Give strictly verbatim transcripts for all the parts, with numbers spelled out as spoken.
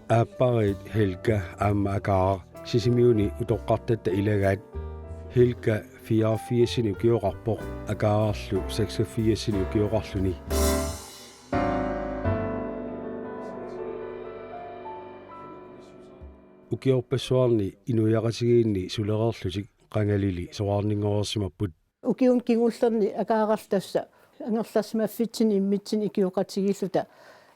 Aappariit Helga aamma Akaaraq Sisimiuni utoqqartatta ilagaat. Helga fireogfirsinik ukioqarpoq, Akaararlu seksogfirsinik ukioqarluni. Ukiorpassuarni inuiaqatigiinni sulereerlutik qangalili soraarninngoreersimapput. Ukiuni kingullerni Akaaraq tassa angerlarsimaffitsinni immitsinnut ikioqatigiilluta,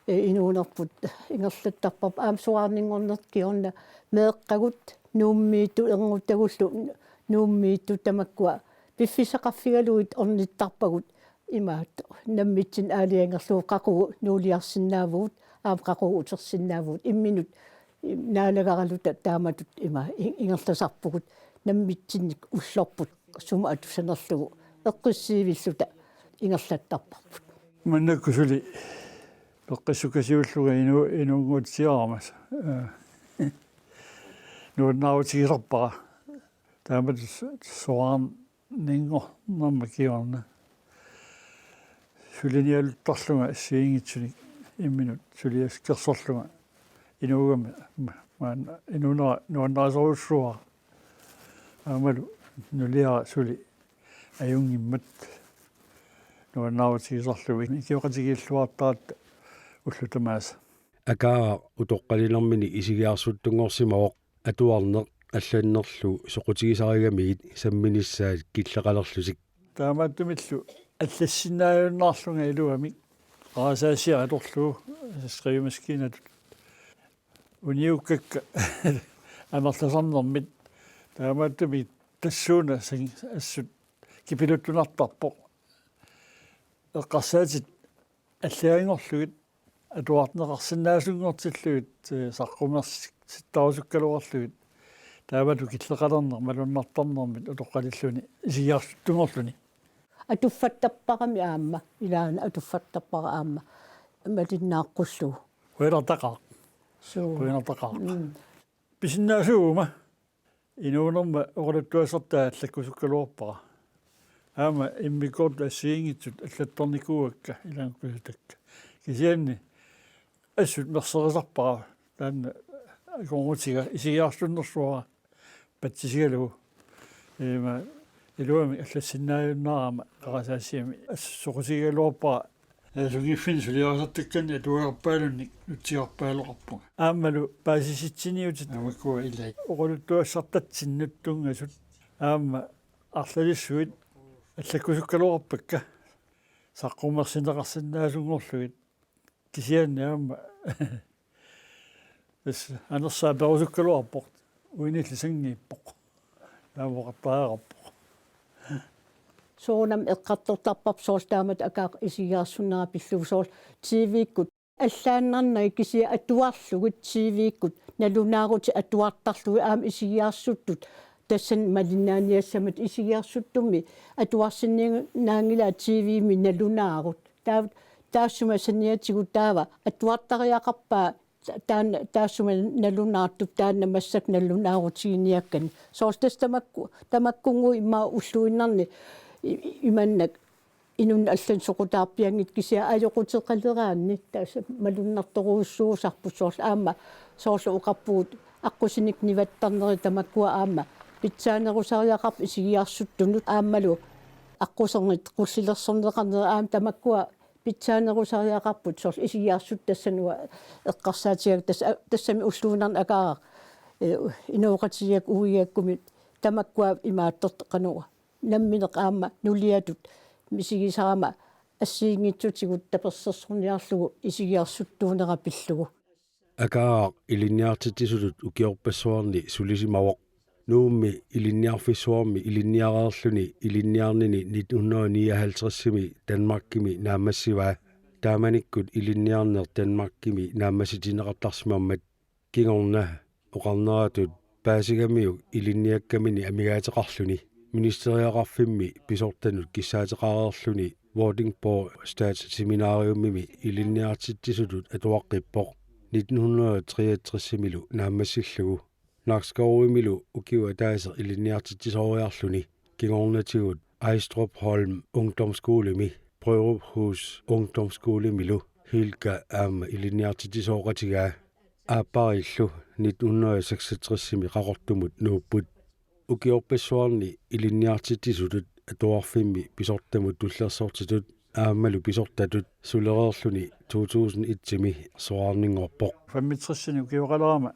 eh, inuunerput ingerlattarparput. Aamma soraarninngornertut kingorna meeqqagut, Nuummiittut, ernuttagullu Nuummiittut, tamakkua piffissaqarfigalugit ornittarpagut. Imaattoq nammitsinnut aalajangerlugu qaqugu nuuliarsinnaavugut, aamma qaqugu utersinnaavugut. Imminut naalagaraluta taamatut ima i-, ingerlasarpugut, nammitsinnik ullorput sumut atusanerlugu eqqissiivilluta ingerlattarparput. Maannakkut suli peqqissukkasiullunga inu-, inunnguutsiarama. Nuannaarutigisarpara. Taamatut s-, soraarninngornerma kingorna. Sulinialuttarlunga assigiinngitsunik imminut suliaskersorlunga inuugama ma-, maanna inuunera nuannarisorujussuuara. Aammalu nuliara suli ajunngimmat nuannaarutigisarlugu ikioqatigiilluartaratta ullut tamaasa. Akaaraq utoqqalinermini isigiarsuttunngorsimavoq, atuarneq allannerlu soqutigisarigamigit samminissaat killeqalerlutik. Taamaattumillu allassinnaajunnaarlunga iluamik qarasaasiaq atorlugu skrivemaskiinatut. Uniukkakka amerlasarnermit, taamaattumik tassuuna sang-, assut kipiluttunartarpoq. Eqqarsaatit allaganngorlugit, atuarneqarsinnaasunngortillugit, eh, saqqummersittarusukkaluarlugit, taamatut killeqalerneq malunnartarnermit utoqqalilluni isigiarsuttunngorluni. Atuffattarparami aamma, ilaana atuffattarpara aamma, malinnaaqqullugu. Qujanartaqaaq. Suu. Qujanartaqaaq. Mm. Pisinnaasuuguma inuunerma oqaluttuassartaa allakkusukkaluarpara. Aamma immikkoortut assigiinngitsut allattornikuuakka ilanngullugit. Kisianni assut merserisarpara taanna akornutiga isigiarsunnersuara patsisigalugu. Ima iluamik allassinnaajunnaarama qarasaasiami assut soqutigigaluarpara. Ee, sunngiffinni suliarisartakkanni atuagarpaalunnik nutsigarpaaloqarpunga. Aammalu paasisitsiniutit. Tamakkua ilaat. Oqaluttuassartatsinnut tunngasut. Aamma arlalissuit allakkusukkaluarpakka. Saqqummersinneqarsinnaasunngorlugit. Kisianni aamma tassa anersaat perusukkaluarpoq. Uinilli sanngiippoq. Taama oqartariaqarpoq. Soorunami eqqartortarparput soorlu taamatut Akaaraq isigiarsunnera pillugu, soorlu T V-kkut allaannarnagit kisianni atuarlugit T V-kkut nalunaarutit atuartarlugit aamma isigiarsuttut tassani malinnaaniassammata isigiarsuttummi atuarsinnaanngilaat T V-mi nalunaarut. Taa-, taassuma saniatigut taava atuartariaqarpaa ta-, taanna taassuma nalunaartup taanna massakkut nalunaarutiginiakkani. Soorlu tassa tamakku-, tamakkunnguit immaqa ulluinnarni i-, i-, imannak inunnut allanut soqutaarpianngitsoq kisianni ajoquteqaleraanni tassa malunnartorujussuusarput, soorlu aamma soorlu oqarpugut aqqusinik nivattarnerit tamakkua aamma pitsaanerusariaqarput isigiarsuttunut aammalu aqqusernit qullilersorneqarnerit aamma tamakkua pitsaanerusariaqarput, soorlu isigiarsut tassani uanga eqqarsaatigaakka tassa, tassami ulluinnarni Akaaraq, eh, inooqatigigaakka uigaakkumit tamakkua imaattortut qanoq nammineq aamma nuliatut misigisarama assigiinngitsutigut tapersersorniarlugu isigiarsuttuunera pillugu. Akaaraq ilinniartitsisutut ukiorpassuarni sulisimavoq. Nuummi ilinniarfissuarmi ilinniareerluni ilinniarnini nitten hundrede nioghalvtredsimi Danmarkimi naammassivaa. Taamanikkut ilinniarneq Danmarkimi naammassitinneqartarsimammat kingorna oqarneratut paasigamiuk ilinniakkamini amigaateqarluni ministeriaqarfimmi pisortanut kissaateqareerluni Vordingborg Statsseminariumimi ilinniartitsisutut atuaqqippoq nitten hundrede treogtresimilu naammassillugu. Nakskov-imilu ukioq ataaseq ilinniartitsisooriarluni kingornatigut Ejstrupholm Ungdomsskolemi, Brøruphus Ungdomsskolemilu Hilka aamma ilinniartitsisooqatigaa. aapparillu nitten hundrede og seksogtresimi Qaqortumut nuupput. Ukiorpassuarni ilinniartitsisutut atuarfimmi pisortamut tullersortitut aammalu pisortatut sulereerluni to tusind et-imi soraarninngorpoq. Femogtresini ukioqalerama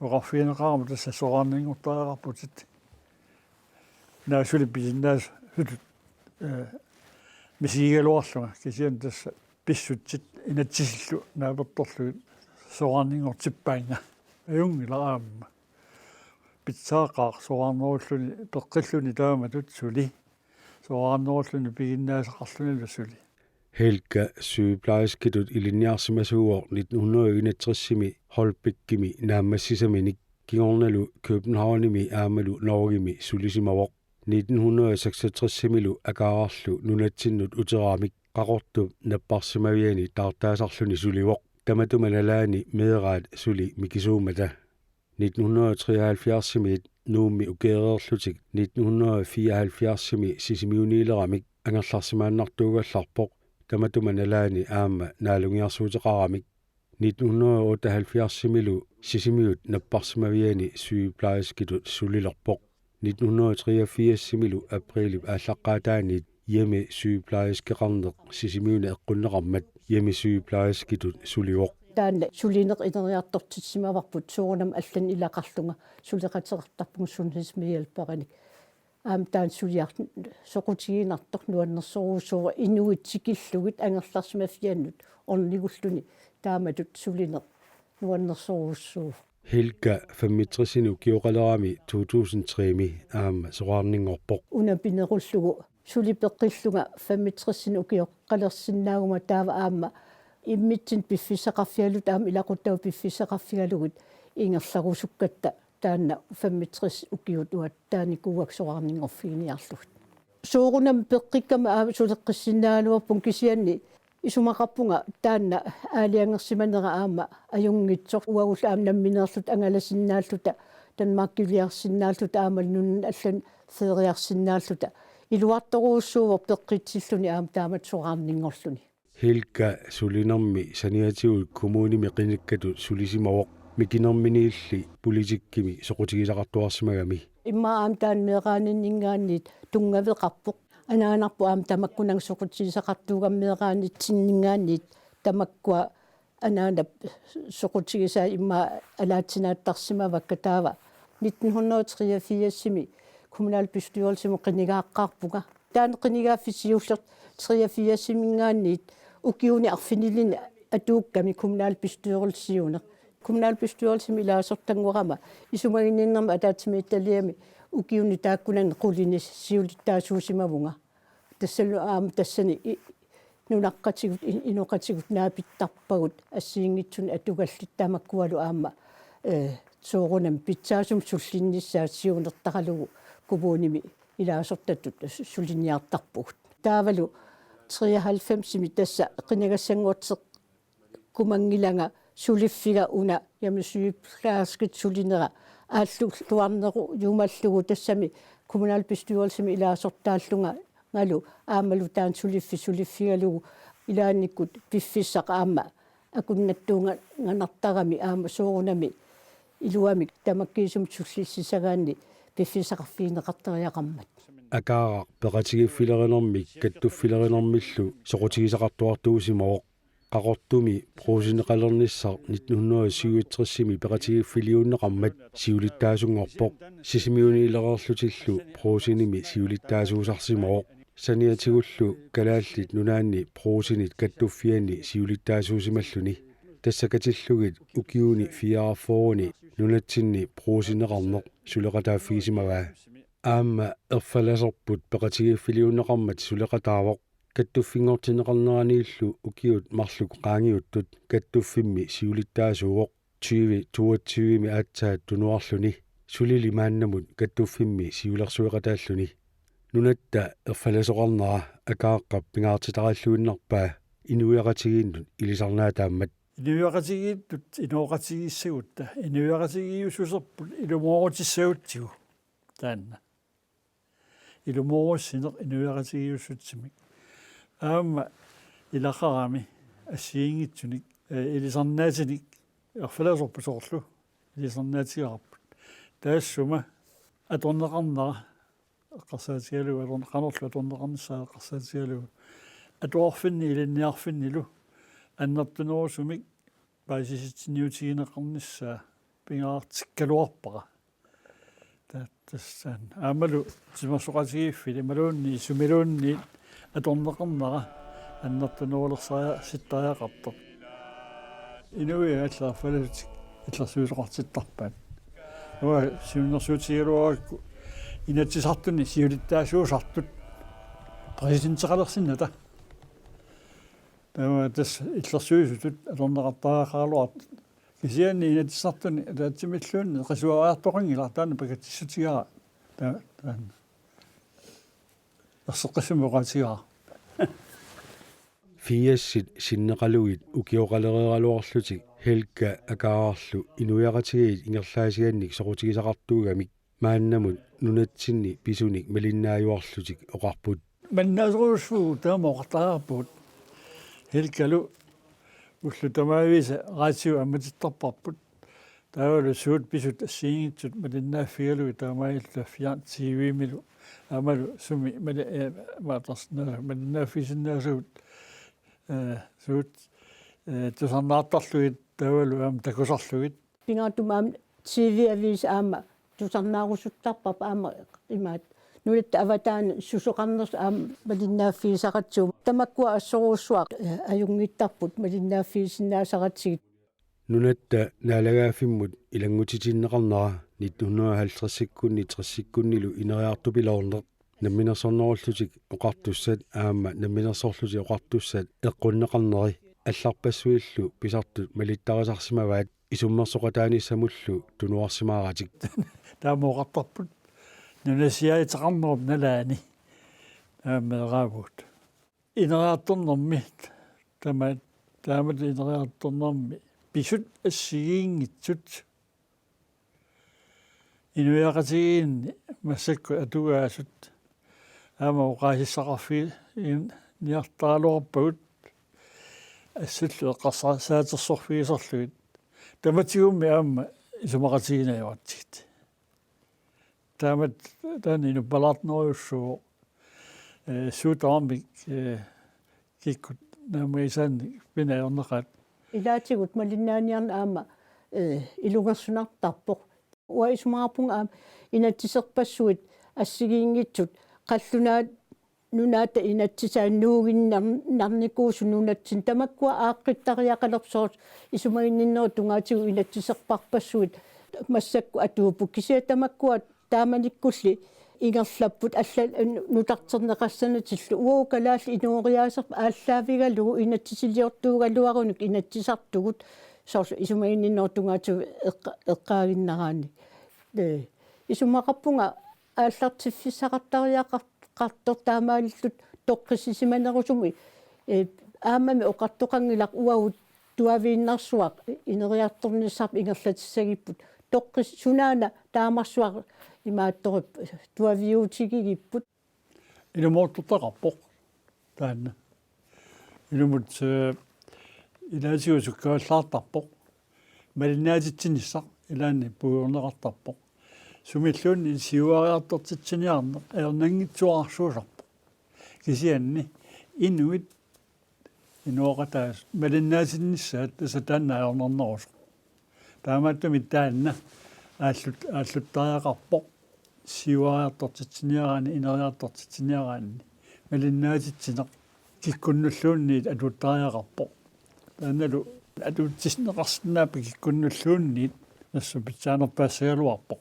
oqarfigineqarama tassa soraarninngortariaqarputit. Naasuli pisinnaasutut, eh, misigigaluarlunga kisianni tassa pissutsit inatsisillu naapertorlugit soraarninngortippaannga. Ajunngilaq aamma. Pitsaaqaaq soraarnerulluni peqqilluni taamatut suli. Soraarnerulluni piginnaasaqarlunilu suli. Helga sygeplejerskitut ilinniarsimasuuvoq nitten hundrede og enogtresimi Holbækimi naammassisaminik, kingornalu Københavnimi aammalu Norgemi sulisimavoq. Nitten hundrede og seksogtresimilu Akaararlu nunatsinnut uteramik Qaqortup napparsimaviani taartaasarluni sulivoq. Tamatuma nalaani meeraat suli mikisuummata. Nitten hundrede og treoghalvfjerdsimiit Nuummi ukeereerlutik nitten hundrede og fireoghalvfjerdsimi Sisimiuniileramik angerlarsimaannartuugallarpoq, tamatuma nalaani aamma naalungiarsuuteqaramik. Nitten hundrede og otteoghalvfjerdsimilu Sisimiut napparsimaviani sygeplejerskitut sulilerpoq. Nitten hundrede og treogfirsimilu aprilip aallaqqaataaniit hjemmesygeplejerskeqarneq Sisimiuni eqqunneqarmat hjemmesygeplejerskitut sulivoq. Taanna sulineq ineriartortissimavarput, soorunami allanik ilaqarlunga suleqateqartarpunga sundhedsmedhjælperinik. Aamma taanna suliaq soqutiginartoq nuannersorujussuuvoq, inuit tikillugit angerlarsimaffiannut ornigulluni taamatut sulineq nuannersorujussuuvoq. Helga femogtresini ukioqalerami to tusind tre-mi aamma soraarninngorpoq. Una pinerullugu suli peqqillunga femogtresini ukioqalersinnaaguma taava aamma immitsinnut piffissaqarfigaluta aamma ilaquttagut piffissaqarfigalugit ingerlarusukkatta taanna femogtres ukiut uattaanikuuakka soraarninngorfiginiarlugit. Soorunami peqqikkama aamma suleqqissinnaagaluarpunga, kisianni isumaqarpunga taanna aalajangersimanera aamma ajunngitsoq, uagullu aamma nammineerluta angalasinnaalluta, Danmarkiliarsinnaalluta aamma nunanut allanut feriarsinnaalluta. Iluartorujussuuvoq peqqitsilluni aamma taamatut soraarninngorluni. Helga sulinermi saniatigut kommunimi qinikkatut sulisimavoq, mikinerminiilli politikkimi soqutigisaqartuarsimagami. Immaqa aamma taanna meeraaninninngaanniit tunngaveqarpoq. Anaanarput aamma tamakkunannga soqutigisaqartuugami, meeraanitsinninngaanniit tamakkua anaanap soqutigisai immaqa alaatsinaattarsimavakka. Taava nitten hundrede og treogfirsimi kommunalbestyrelsimut qinigaaqqaarpunga. Taanna qinigaaffik siulleq treogfirsiminngaanniit ukiuni arfinilini atuukkami kommunalbestyrelsip siuneq. Kommunalbestyrelsimi ilaasortanngorama isumaginninnermi ataatsimiititaliami ukiuni taakkunani qulini siulittaasuusimavunga. Tassalu aamma tassani i-, nunaqqatigut, i-, inoqatigut naapittarpagut assigiinngitsunik atugallit, tamakkualu aamma, eh, soorunami pitsaasumik sullinnissaat siunertaralugu kommunimi ilaasortatut su-, suliniartarpugut. Taavalu treoghalvfemsimi tassa qinigassanngorteq- kumanngilanga suliffiga una hjemmesygeplejerskitut sulinera aalluarnerujumallugu, tassami kommunalbestyrelsimi ilaasortaallungalu aammalu taanna suliffik suliffigalugu ilaannikkut piffissaq aamma akunnattuunganartarami aamma soorunami iluamik tamakkiisumik sullissisagaanni piffissaqarfigineqartariaqarmat. Akaaraq peqatigiiffilerinermik kattuffilerinermillu soqutigisaqartuartuusimavoq. Qaqortumi Brugseneqalernissaq nitten hundrede og syvogtresimi peqatigiiffiliunneqarmat siulittaasunngorpoq. Sisimiuniilereerlutillu Brugsenimi siulittaasuusarsimavoq. Saniatigullu Kalaallit Nunaanni Brugsenit kattuffianni siulittaasuusimalluni. Tassa katillugit ukiuni fireogfyrreni nunatsinni Brugseneqarneq suleqataaffigisimavaa. Aamma erfalasorput peqatigiiffiliunneqarmat suleqataavoq. Kattuffinngortinneqarneraniillu ukiut marluk qaangiuttut kattuffimmi siulittaasuuvoq. Tyve toogtyvemi aatsaat tunuarluni sulili maannamut kattuffimmi siulersueqataalluni. Nunatta erfalasoqarnera Akaaqqap pingaartitarilluinnarpaa inuiaqatigiinnut ilisarnaataammat. Inuiaqatigiittut inooqatigiissagutta inuiaqatigiiussuserput ilumoorutissagutsigu taanna. Ilumoorussineq inuiaqatigiiussutsimik. Aamma ilaqarami assigiinngitsunik, eh, ilisarnaatinik Erfalasorput soorlu ilisarnaatigaarput. Taassuma atorneqarnera eqqarsaatigalugu, atorne-, qanorlu atorneqarnissaa eqqarsaatigalugu. Atuarfinni ilinniarfinnilu annertunerusumik paasisitsiniutigineqarnissaa pingaartikkaluarpara. Ta-, tassaan. Aammalu timersoqatigiiffik imaluunniit sumiluunniit atorneqarnera annertunerulersaria-, sittariaqartoq. Inuiaat allat erfalasutik illersuisoqartittarpaat. Uanga siunnersuutigigaluarakku Inatsisartuni siulittaasuusartut præsidenteqalersinnata. Taava tassa illersuisutut atorneqartariaqaraluartut. Kisianni Inatsisartuni ataatsimilluunniit qisuariartoqanngilaq, taanna pakatsissutigaara. Ta-, taanna. Erseqqissumik oqaatigaara. Firsit sinneqalugit ukioqalereeraluarlutik Helga Akaarlu inuiaqatigiit ingerlaasiannik soqutigisaqartuugamik maannamut nunatsinni pisunik malinnaajuarlutik oqarput. Malinnaasorujussuuvugut, taama oqartariaqarpugut. Helgalu ullut tamaavisa radiu ammatittarparput. Taavalu suut pisut assigiinngitsut malinnaaffigalugit taamaalillutik fjern-, T V-milu aammalu sumi mali-, eh, maatars-, na-, malinnaaffigisinnaasavut, eh, suut, eh, tusarnaartarlugit taavalu aamma takusarlugit. Pingaartumik aamma T V-aviisa aamma tusarnaarusuttarparput aamma imaattoq nunatta avataani susoqarnersoq aamma malinnaaffigisaqatsigu. Tamakkua assorujussuaq, eh, ajunngittarput malinnaaffigisinnaasaqatigiit. Nunatta naalagaaffimmut ilanngutitinneqarnera nitten hundrede og halvtredsikkunni tressikkunnilu ineriartupiloorneq, namminersornerullutik oqartussat aamma namminersorlutik oqartussat eqqunneqarneri allarpassuillu pisartut malittarisarsimavaat isummersoqataanissamullu tunuarsimaaratik. Taama oqartarput nunasiaateqarnerup nalaani aamma meeraavugut. Ineriartornermi tama-, taamatut ineriartornermi pisut assigiinngitsut inuiaqatigiinni massakkut atugaasut aamma oqaasissaqarfiginiartaraluarpagut assullu eqqarsaatersorfigisarlugit. Tamatigummi aamma isumaqatigiinnajuaratsigit. Taamatut taanna inuppalaartorujussuuvoq, eh, suut tamarmik, eh, kikkut naammagisaannik pinaajornaqaat. Ilaatigut malinnaaniarneq aamma, eh, ilungersunartarpoq. Uanga isumaqarpunga aamma inatsiserpassuit assigiinngitsut qallunaat nunaata inatsisaat nuuginnarnikuusut nunatsinni tamakkua aaqqittariaqalersoq isumaginninnerup tungaatigut inatsiserpassuit massakkut atuupput. Kisianni tamakkua taamanikkulli ingerlapput allat nutarterneqassanatillu. Uagut kalaallit inooriaaserput aallaavigalugu inatsisiliortuugaluarunik inatsisartugut soorlu isumaginninnerup tungaatigut eqqa-, eqqaaginnaraanni. Ee, isumaqarpunga aallartiffissaqartariaqar-, qartoq taamaalillutik toqqissisimanerusumik, ee, aammami oqartoqanngilaq uagut tuaviinnarsuaq ineriartornissarput ingerlatissagipput. Toqqis-, sunaana taamarsuaq imaattorip tuaviutigigipput. Ilumoortortaqarpoq taanna. Ilumut, eh, ilaatigut sukkavallaartarpoq. Malinnaatitsinissaq ilaanni puigorneqartarpoq. Sumilluunniit siuariartortitsiniarneq ajornanngitsuararsuusarpoq. Kisianni inuit inooqataasut malinnaatinnissaat tassa taanna ajornarnerusoq. Taamaattumik taanna aallut-, aalluttariaqarpoq siuariartortitsiniaraanni, ineriartortitsiniaraanni. Malinnaatitsineq kikkunnulluunniit atuuttariaqarpoq. Taannalu atuutsinneqarsinnaapput kikkunnulluunniit, tassa pitsaanerpaassagaluarpoq.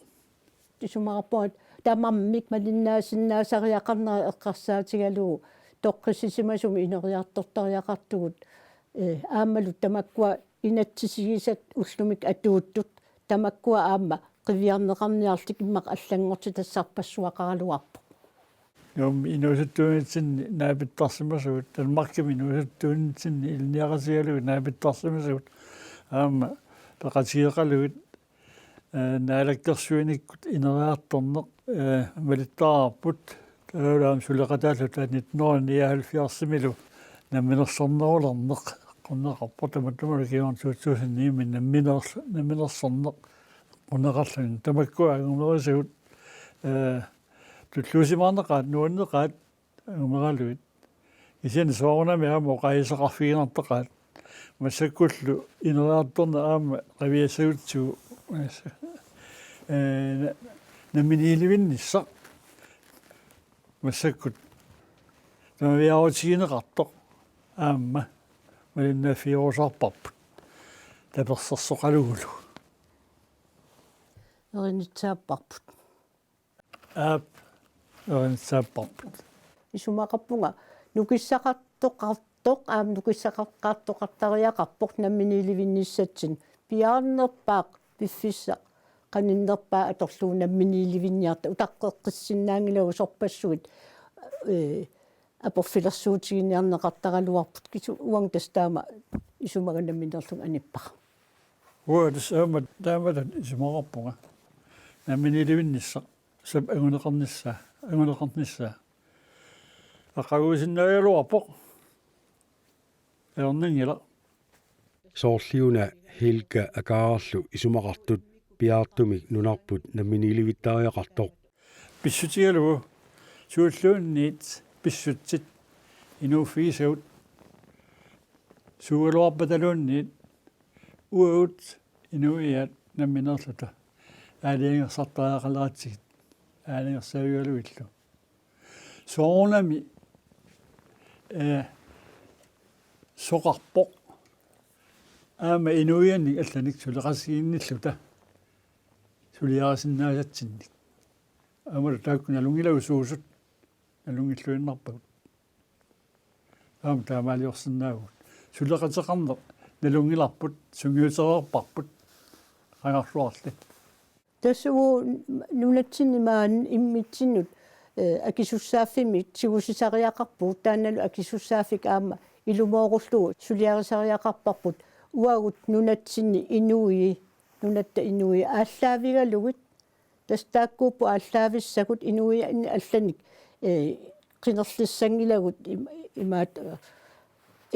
Isumaqarpunga tamarmik malinnaasinnaasariaqarnerat eqqarsaatigalugu toqqissisimasumik ineriartortariaqartugut, ee, aammalu tamakkua inatsisigisat ullumikkut atuuttut tamakkua aamma qiviarneqarniarlutik immaqa allanngortitassarpassuaqaraluarpoq. Nuummi inuusuttuunitsinni naapittarsimasugut, Danmarkimi inuusuttuunitsinni ilinniaqatigalugit naapittarsimasugut aamma peqatigeqalugit, eh, naalakkersuinikkut ineriartorneq, eh, malittariaqarput. Taavalu aamma suleqataalluta nitten hundrede nioghalvfjerdsimilu namminersornerulerneq Qunneqarpoq tamatuma kiorn to tusind ni-mi nammineerl-, namminersorneq qunneqarluni. Tamakkua angumerisagut, eh, tulluusimaarneqaat, nuanneqaat angumeralugit. Kisianni soorunami aamma oqaasissaqarfiginartaqaat. Massakkullu ineriartorneq aamma qiviassagutsigu, eh, na-, namminiilivinnissaq. Massakkut tamaviaarutigineqartoq aamma malinnaaffigerusaarparput tapersersoqalugulu. Erinitsaapparput. Aap, erinitsaapparput. Isumaqarpunga nukissaqartoqartoq, aamma nukissaqartoqartariaqarpoq namminiilivinnissatsinnut. Piaarnerpaaq piffissaq qaninnerpaaq atorlugu namminiilivinniartoq utaqqeqqissinnaanngilagut sorpassuit, eh, aporfilersuutiginiarneqartaraluarput kisu-, uanga tassa taama isumaga nammineerlunga anippara. Uanga tassa aamma taamatut isumaqarpunga. Namminiilivinnissaq, sap anguneqarnissaa, anguneqarnissaa. Aqaguisinnaagaluarpoq. Ajornanngilaq. Soorliuna Helga Akaarlu isumaqartut piaartumik nunarput namminiilivittariaqartoq. Pissutigalugu suulluunniit pissutsit inuuffigisagut suugaluarpataluunniit uagut inuiaat nammineerluta aalajangersartariaqaleratsigit aalajangersaavigalugillu. Soorunami, eh, soqarpoq aamma inuiannik allanik suleqatigiinnilluta suliarisinnaasatsinnik. Aammalu taakku nalunngilagut suusut, nalunngilluinnarpagut. Aamma taamaaliorsinnaavugut. Suleqateqarneq nalunngilarput, sungiutereerparput, qangarluarli. Tassa uagut nunatsinni maani immitsinnut, eh, akisussaaffimmik tigusisariaqarpugut, taannalu akisussaaffik aamma ilumoorullugu suliarisariaqarparput, uagut nunatsinni inui, nunatta inui aallaavigalugit, tassa taakkuupput aallaavissagut inuiannik allanik, eh, qinerlissanngilagut im-, imaat, eh,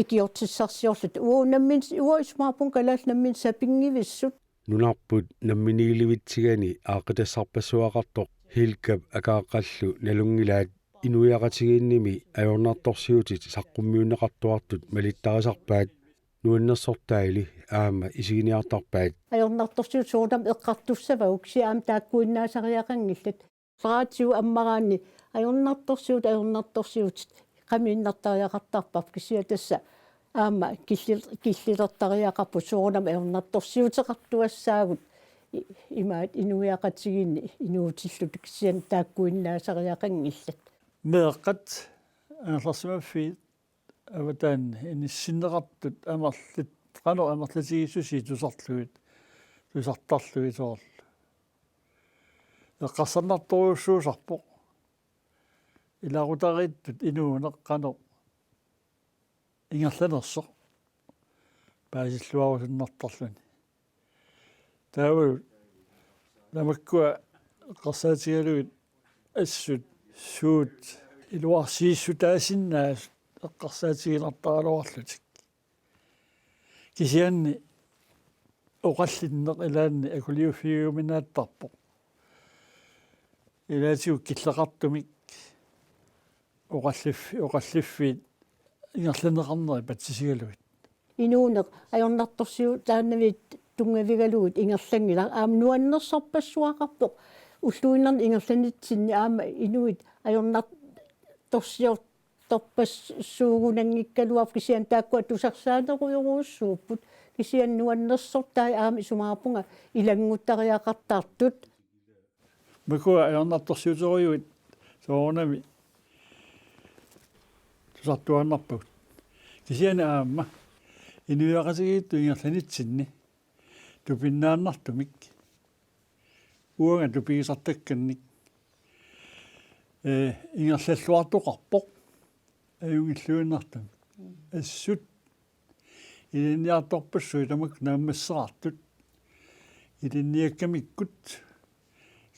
ikiortissarsiorluta. Uagut nammin-, uagut isumaqarpunga kalaallit namminneq sapinngivissut. Nunarput namminiilivitsigani aaqqitassarpassuaqartoq Helgap Akaaqqallu nalunngilaat inuiaqatigiinnimi ajornartorsiutit saqqummiunneqartuartut malittarisarpaat, nuannersortaali aamma isiginiartarpaat. Ajornartorsiut soorunami eqqartussavagut, kisianni aamma taakkuinnaasariaqanngillat. Radiup ammaraanni ajornartorsiut, ajornartorsiutit qamiinnartariaqartarpavut, kisianni tassa aamma killi-, killilertariaqarput soorunami ajornartorsiuteqartuassaagut i-, imaat inuiaqatigiinni inuutilluta, kisianni taakkuinnaasariaqanngillat. Meeqqat angerlarsimaffiit avataani inissinneqartut amerlat-, qanoq amerlatigissusiit tusarlugit, tusartarlugit soorlu. Eqqarsarnartorujussuusarpoq ilaqutariittut inuuneq qanoq ingerlanersoq paasilluarusunnartarluni. Taavalu tamakkua eqqarsaatigalugit assut suut iluarsiissutaasinnaasut eqqarsaatiginartaraluarlutik. Kisianni oqallinneq ilaanni akuliuffigiuminaattarpoq. Ilaatigut killeqartumik oqallif-, oqalliffiit ingerlanneqarnerit patsisigalugit. Inuuneq ajornartorsiutaannaviit tunngavigalugit ingerlanngilaq, aamma nuannersorpassuaqarpoq ulluinnarni ingerlanitsinni aamma inuit ajornartorsiortorpassuugunanngikkaluarput, kisianni taakkua tusarsaanerujorujussuupput, kisianni nuannersortai aamma isumaqarpunga ilannguttariaqartartut. Makua ajornartorsiuterujuit soorunami tusartuaannarpagut. Kisianni aamma inuiaqatigiittut ingerlanitsinni tupinnaannartumik, uanga tupigisartakkannik, eh, ingerlalluartoqarpoq ajunngilluinnartumik. Assut ilinniartorpassuit tamakku naammasseqartut ilinniakkamikkut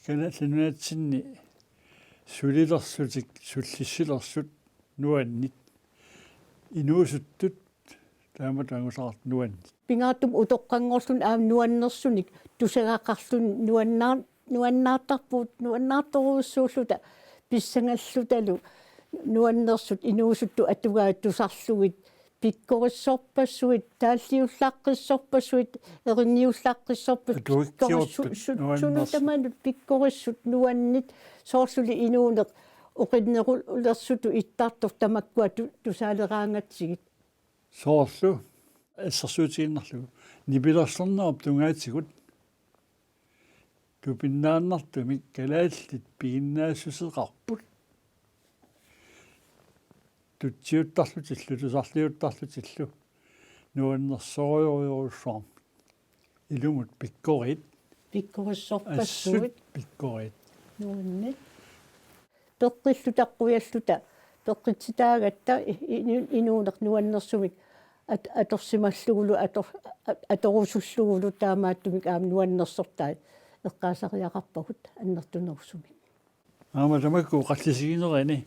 Kalaallit Nunaatsinni sulilersutik sullissilersut nuannit inuusuttut Taamatut angusaqartut nuanneq. Pingaartumik utoqqanngorluni aamma nuannersunik tusagaqarluni nuannaar-, nuannaartarpugut, nuannaartorujussuulluta pissangallutalu nuannersut inuusuttut atugaat tusarlugit pikkorissorpassuit, taalliullaqqissorpassuit, erinniullaqqissorpassuit, Atuakkiortut pikkorissu-, su-, nuannersut. Sunut tamanut pikkorissut nuanneq, soorluli inuuneq oqinnerulersutut ittartoq tamakkua tu-, tusaaleraangatsigit. Soorlu assersuutigiinnarlugu nipilersornerup tungaatigut tupinnaannartumik kalaallit piginnaassuseqarput. Tutsiuttarlutillu, tusarliuttarlutillu nuannersorujorujussuarmik. Ilumut pikkoriit. Pikkorissorpassuit. Assut pikkoriit. Nuanneq. Peqqilluta, qujalluta, peqqitsitaagatta i-, i-, inuuneq nuannersumik at-, atorsimallugulu ator-, at-, atorusullugulu taamaattumik aamma nuannersortai eqqaasariaqarpagut annertunerusumik. Aamma tamakku oqallisiginerini.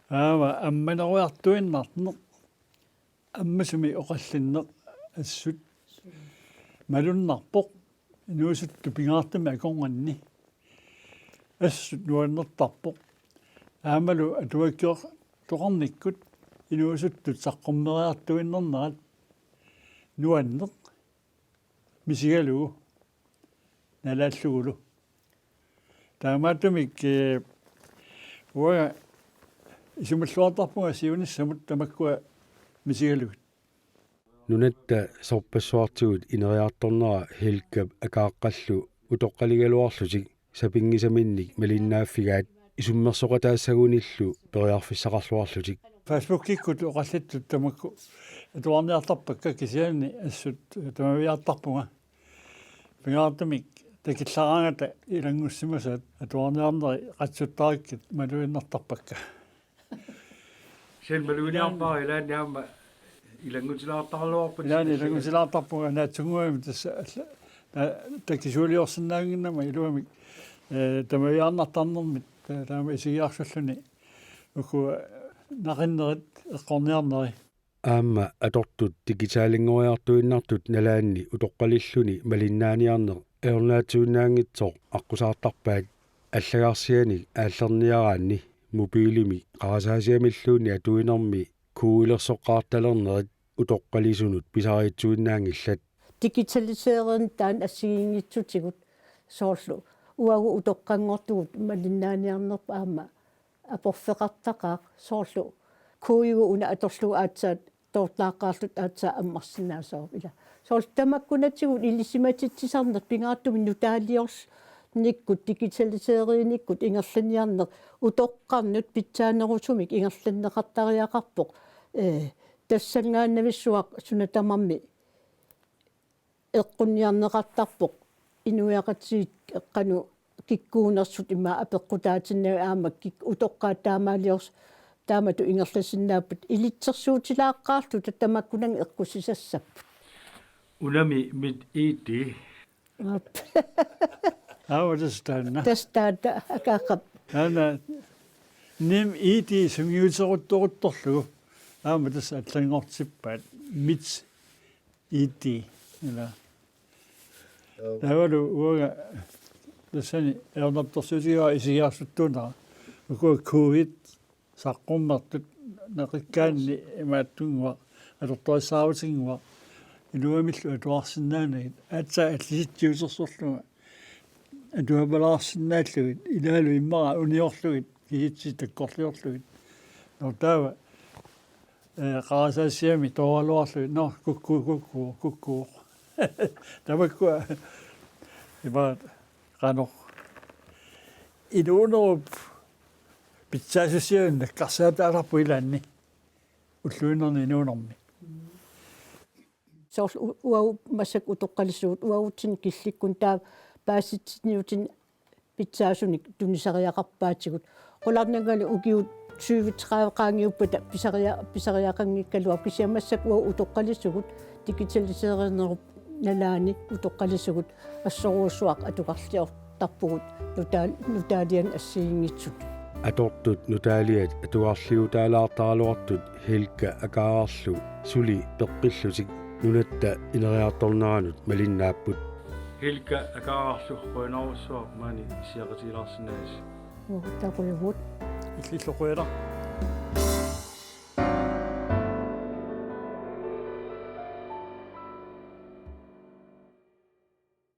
Aamma ammanerujartuinnarneq. Ammasumik oqallinneq assut malunnarpoq, inuusuttut pingaartumik akornanni. Assut nuannertarpoq. Aammalu atuakkiortoqarnikkut inuusuttut saqqummeriartuinnarnerat nuanneq misigalugu nalaallugulu. Taamaattumik, eh, uanga isumalluartarpunga siunissamut tamakkua misigalugit. Nunatta sorpassuartigut ineriartornera Helgap Akaaqqallu utoqqaligaluarlutik sapinngisaminnik malinnaaffigaat isummersoqataassagunillu periarfissaqarluarlutik. Facebookikkut oqallittut tamakku atuarniartarpakka, kisianni assut tamaviaartarpunga. Pingaartumik takillaraangata ilanngussimasaat atuarniarneri qatsuttarakkit maluinnartarpakka. Sen maluiniarpara ilaanni aamma ilanngutilaartaraluarput. Ilaanni ilanngutilaartarpunga naatsunnguamik tassa alla-, na-, takisuuliorsinnaannginnama iluamik, eh, tamaviaarnartarnermit, eh, taama isigiarsulluni uku naqinnerit eqqorniarneri. Aamma atortut digitalinngoriartuinnartut nalaanni utoqqalilluni malinnaaniarneq ajornaatsuinnaanngitsoq aqqusaartarpaat. Allagarsianik aallerniaraanni mobilimik qarasaasiamilluunniit atuinermi kuuilersoqqaartalernerit utoqqalisunut pisariitsuinnaanngillat. Digitaliseereerneq taanna assigiinngitsutigut soorlu uagut utoqqanngortugut malinnaaniarnerput aamma aporfeqartaqaaq soorlu kuuigu una atorlugu aatsaat toortaaqqaarluta aatsaat ammarsinnaassavarput ila. Soorlu tamakkunatigut ilisimatitsisarneq pingaartumik nutaaliornikkut digitaliseeriinikkut ingerlaniarneq utoqqarnut pitsaanerusumik ingerlanneqartariaqarpoq. Eh, tassanngaannavissuaq suna tamarmi eqqunniarneqartarpoq inuiaqatigiit qanoq kikkuunersut ima apeqqutaatinnagit aamma kik-, utoqqaat taamaaliors-, taamatut ingerlasinnaapput ilitsersuutilaaqqaarluta tamakkunannga eqqussisassapput. Unami MitID. Aap. Aava tassa taanna. Tassa taanna Akaaqqap. Taanna NemID sungiuseruttoruttorlugu. Aamma tassa allanngortippaat MitID. Ila. Joo. Taavalu uanga tassani ajornartorsiutigaa isigiarsuttuunera. Ukua kuuit saqqummertut naqikkaanni imaattunnguaq, atortorissaarusunnguaq, iluamillu atuarsinnaanagit, aatsaat allisitsiusersorlunga, atuapalaarsinnaallugit, ilaalu immaqa uniorlugit, kisitsit takkorliorlugit. Nå, taava, eh, qarasaasiami tooraluarlugit, nå, kukkuu, kukkuu, kukkuu. Tamakkua, imaat, qanoq. Inuunerup pitsaassusianik nakkarsaataasarpoq ilaanni. Ulluinnarni inuunermi. Soorlu u-, uagut massakkut utoqqalisugut, uagutsinnut killikkut taava paasitsiniutinik pitsaasunik tunisariaqarpaatigut. Qularnangalu ukiut syvogtredive qaangiuppata pisaria-, pisariaqanngikkaluarpoq kisianni massakkut uagut utoqqalisugut digitaliseerinerup nalaani utoqqalisugut assorujussuaq atugarliortarpugut nutaal-, nutaaliani assigiinngitsut. atortut nutaaliat atugarliutaalaartaraluartut Helga Akaararlu suli peqqillutik nunatta ineriartorneranut malinnaapput. Helga Akaararlu, qujanarsuaq maani issiaqatigilaarsinnaagassi. Uaguttaaq qujavugut. Illillu qujanaq.